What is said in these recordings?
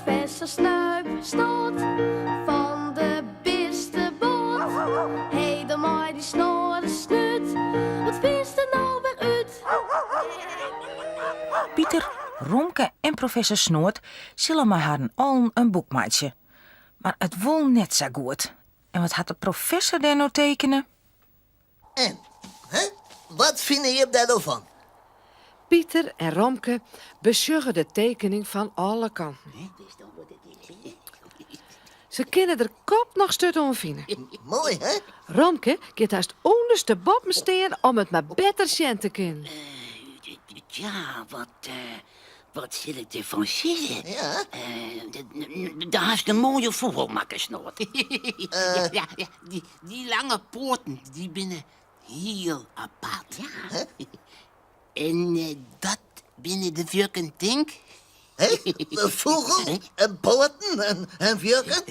Professor Snuip Snot fan de bisteboat. Hé, dan mei dy snorre snút, wat fynst der no wer út? Piter, Romke en professor Snoad sille mei harren allen in boek meitsje. Mar it wol net sa goed. En wat hat de professor dêr no tekene? En, hè? Wat fine jim dêr no fan? Piter en Romke besjogge de tekening fan alle kanten. Se kinne der kop noch sturt oan fine. Moai, hè? Romke giet hast ûndersteboppen stean om it mar better sjen te kinnen. Tja, wat, wat sil ik derfan sizze? Ja? Do hast in moaie fûgel makke, Snoad. Ja, ja, dy lange poaten, dy binne hiel apart. Ja. En dat binne de wjukken, tink? Hé, fûgel en poaten en wjukken?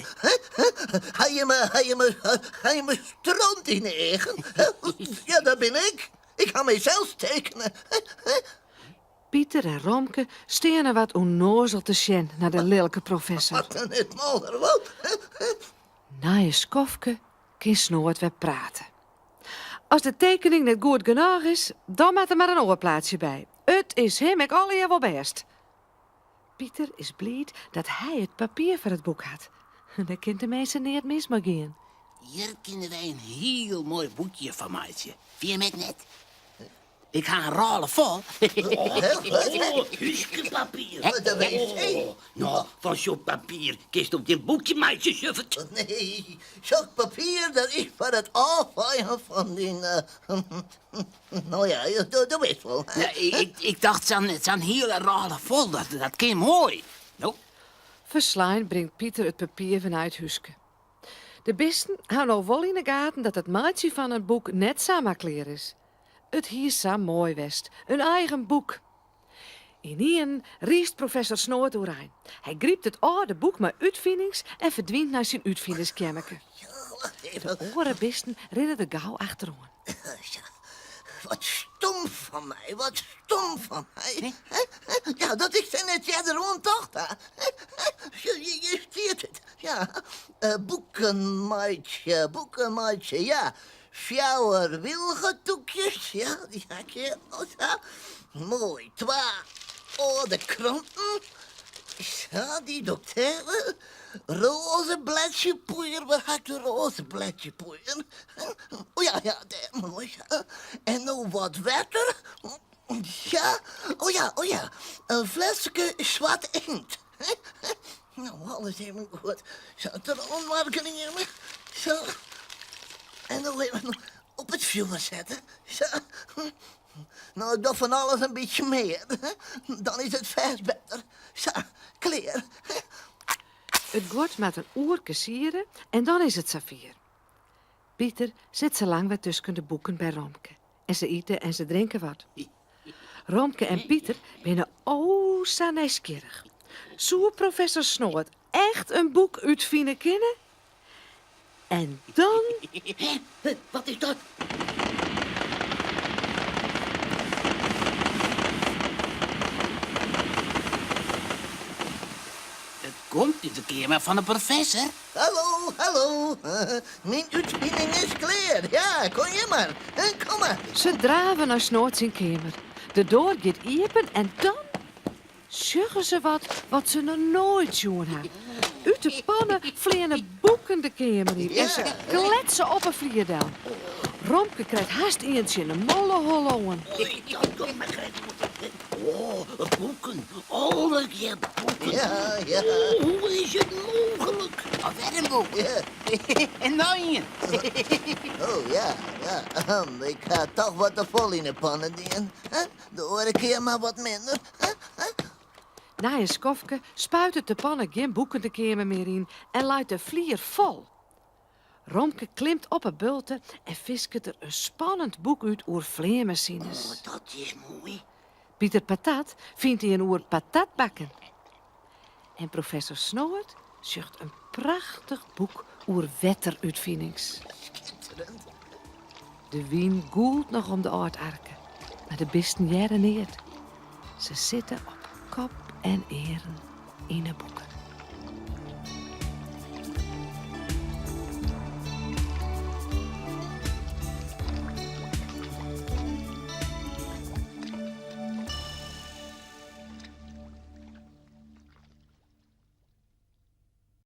Ha jimme, ha jimme, ha jimme stront yn 'e eagen? Ja, dat bin ik. Ik ha mysels tekene. Piter en Romke steane wat ûnnoazel te sjen nei de lilke professor. Wat in it moller, wat? Nei in skoftke kin Snoad wer prate. As de tekening net goed genôch is, dan moat der mar in oar plaatsje by. It is him ek allegear wol bêst. Piter is bliid dat hy it papier foar it boek hat. Dêr kin teminsten neat mis mei gean. Hjir kinne wy in hiel moai boekje fan meitsje. Fine jim ek net? Ik ha in rôle fol. Oh, húskepapier. Oh, no, fan sok papier kinst op gjin boekje meitsje, suffert. Nee, sok papier dat is foar it ôffeien fan dyn... No ja, do witst wol. Ja, ik tocht sa'n hiele rôle fol, dat kin moai. No. Ferslein bringt Piter it papier wer nei it húske. De bisten ha no wol yn 'e gaten dat it meitsjen fan in boek net samar klear is. It hie sa moai west, in eigen boek. Ynienen riist professor Snoad oerein. Hy grypt it âlde boek mei útfinings en ferdwynt nei syn útfinerskeammerke. De oare bisten rinne der gau achteroan. Wat stom fan my, wat stom fan my. Ja, dat ik der net earder oan tocht ha. Hjir stiet it, ja. Boeken meitsje, boeken meitsje, ja. Fjouwer wylgetûkjes, ja, dy ha ik hjir al sa. Moai, twa âlde kranten. Sa, dy dokter. Roze bledsjepoeier, wêr ha ik de roze bledsjepoeier? O ja, ja, dêr, moai sa. En no wat wetter. Ja, o ja, o ja, in fleske swart inkt. No, alles even goed. Sa, der oaninoar grieme. Sa. En no even op it fjoer sette. Sa. No, ik doch fan alles in bytsje mear. Dan is it fêst better. Sa, klear. It guod moat in oerke siere en dan is it safier. Piter sit sa lang wer tusken de boeken by Romke. En se ite en se drinke wat. Romke en Piter binne o sa nijsgjirrich. Soe professor Snoad echt in boek útfine kinne? En dan. Hé, wat is dat? It komt út de keamer fan de professor. Hallo, hallo. Myn útfining is klear. Ja, kom hjir mar. Kom mar. Se drave nei Snoad syn keamer. De doar giet iepen en dan sjogge se wat wat se noch noait sjoen ha. Ut de panne fleane boeken de keamer yn en se kletse op 'e flier del. Romke krijt hast ien tsjin de molleholle oan. Oei, dat docht my krekt goed. Oh, boeken. Allegear boeken. Ja, ja. Oh, hoe is it mooglik? Alwer in boek. Ja. En noch ien. Oh ja, ja. Ik ha toch wat te folle yn 'e panne dien. De oare kear mar wat minder. Nei in skoftke spuitet de panne gjin boeken de keamer mear yn en leit de flier fol. Romke klimt op 'e bulte en fisket der in spannend boek út oer fleanmasines. Oh, dat is moai. Piter Patat fynt ien oer patatbakken. En professor Snoad sjocht in prachtich boek oer wetterútfinings. Skitterend. De wyn gûlt noch om de âld-arke, mar de bisten hearre neat. Se sitte op kop en earen yn 'e boeken.